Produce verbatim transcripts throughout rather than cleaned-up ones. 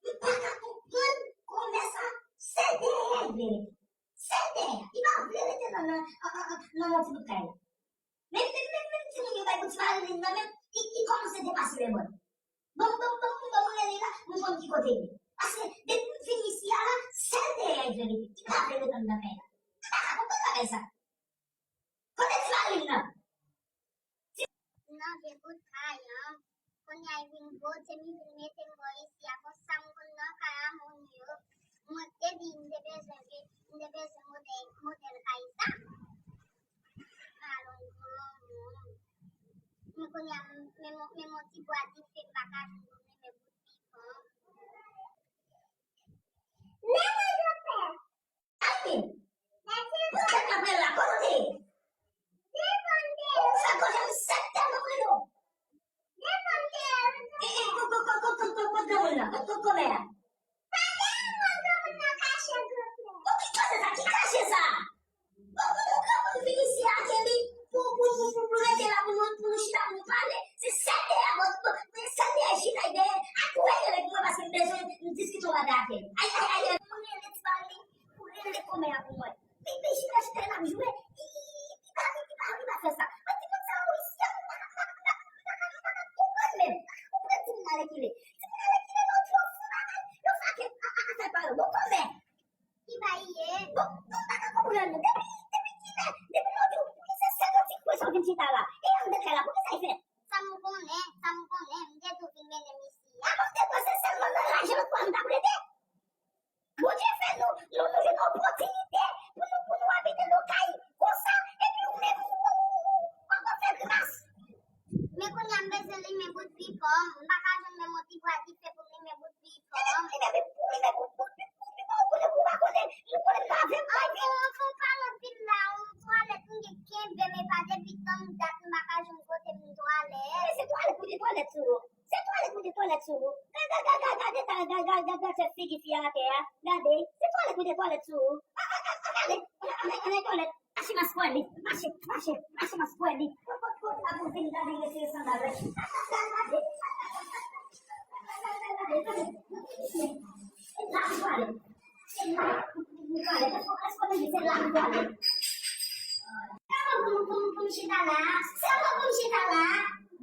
Li pa ka konprann kòmè sa, sèl dèyè li vle rete. Sèl dèyè. Li pa vle rete nan, nan, nan, nan, nan yon ti bout kay la. Men, men, men, men timoun yo bay pou ti Marilyn nan, men, li, li kòmanse depase lèmòn. Bon, bon, bon, bon, bon, mwen rele la, nou konn ki kote li ye. Paske depi m vin isi a la, sèl dèyè li vle rete. Li pa vle rete anndan kay la. Li pa ka konprann bagay sa. Kote ti Marilyn nan? Nan vye bout kay an. Kounye a, li vin pote m, li vin mete m bò isi a. Konsa, m konn nan kay a moun yo. Mwen te di, m te bezwen vi, m te bezwen modèl, modèl kay sa. Alon granmoun. Men kounye a, m, men mon, men mon ti bwa dife, m pa ka jwenn pou m limen bout pifon. Men mwen, granpè. Amen. Poutèt apre la, kote w te ye? Ou fè gòj an sèk tèlman mwen yo. E, e, ko, ko, ko, ko, ko, ko, ko granmoun nan? Ko, ko, kòmè a? Bon, ki koze sa? Ki kache sa? Bon, bon, bon, granmoun vin isi a, ke li, pou, pou, pou, pou, pou rete la, pou nou, pou nou chita, pou nou pale. Se sèl dèyè, bon, bon, se sèl dèyè chita dèyè. Ak ou rele pou mwen, paske m bezwen nou diskite yon bagay avè l. Ay, ay, ay, ay, mwen rele ti bagay li. Pou rele kòmè a pou mwen. Li, li chita, chita, l ap jwe. Li, li, li pa, li, li pa, li pa fè sa. Mwen, timoun sa yo isi a, m pa, m pa, m pa, m pa, m pa, m pa konprann menm. M pa konprann timoun alèkile. Timoun alèkile, yo twò fou bagay. Yo fake a, a, a, sa pa yo. Bon, kòmè. Ki bagay ye? Bon, bon, m pa ka konprann nou. Depi, depi kilè, depi lòt jou, pou ki se senkant pweson vin chita la? E anndan kay la, pou ki sa l fèt? Sa m konnen, sa m konnen, m te tou vin mennen m isi a. Avan m te panse sèlman nan laj lòt bò a m t ap rete. Bondye fè nou, nou, nou jwenn opòtinite pou nou, pou nou abite nan kay konsa, epi ou menm, ou, ou, ou, ou poko fè gras. Men kounye a m bezwen limen bout pifon, m pa ka jwenn menm yon ti bwa dife pou m limen bout pifon. Ebyen, ebyen, men pou limen bout, bout, bout, bout pifon, ou konnen, ou pa konnen, nou konnen lave m lave. Anfen, anfen, w pale anpil la, yon twalèt m gen kenbe, men pa depi tann dat m pa ka jwenn kote m twalèt. Men se twalèt, ou gen twalèt sou ou. Se twalèt mete twalèt sou ou. Gade, gade, gade, gade, gade, gade, gade, gade figi fi a atè a. Gade, se twalèt mete twalèt sou ou. A, a, a, a, gade, ann, ann, ann, ann twalèt. Mache mas pwale, mache, mache, mache mas pwale. Kot, kot, kot la pou vin gade retire sandal la. Gade, gade, gade, gade. Se la pou pwale. Se la pou pwale. Èske, èske w tande? Se la pou pwale. Kòman pou, pou, pou m chita la? Sèlman pou m chita la?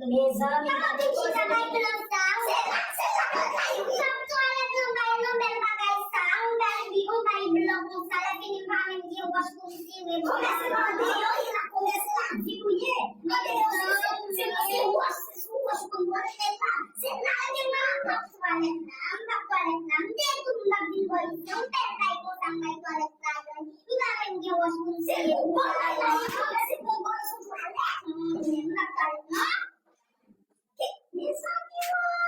Mezanmi, gade koze. Kòman pou m chita bay blan sa? Se la, se la, se la, wi. Twalèt nan bay, nan bèl bagay sa, yon bèl, yon bay blan konsa, lè fini m pa menm gen wòch pou m tire. Kòmès la andeyò, e la kòmès la vi pou ye. Andeyò, se, se, se, se wòch, se sou wòch ou konn wòch, se la, se la, se la, m p ap twalèt la, m p ap twalèt la, m te di w m p ap vin bò isi, yon bèl kay konsa, m bay twalèt la, m pa menm gen wòch pou m tire. Se bon bagay la, se bon bagay sou twalèt. M p ap twalèt, non. Mezanmi, woy!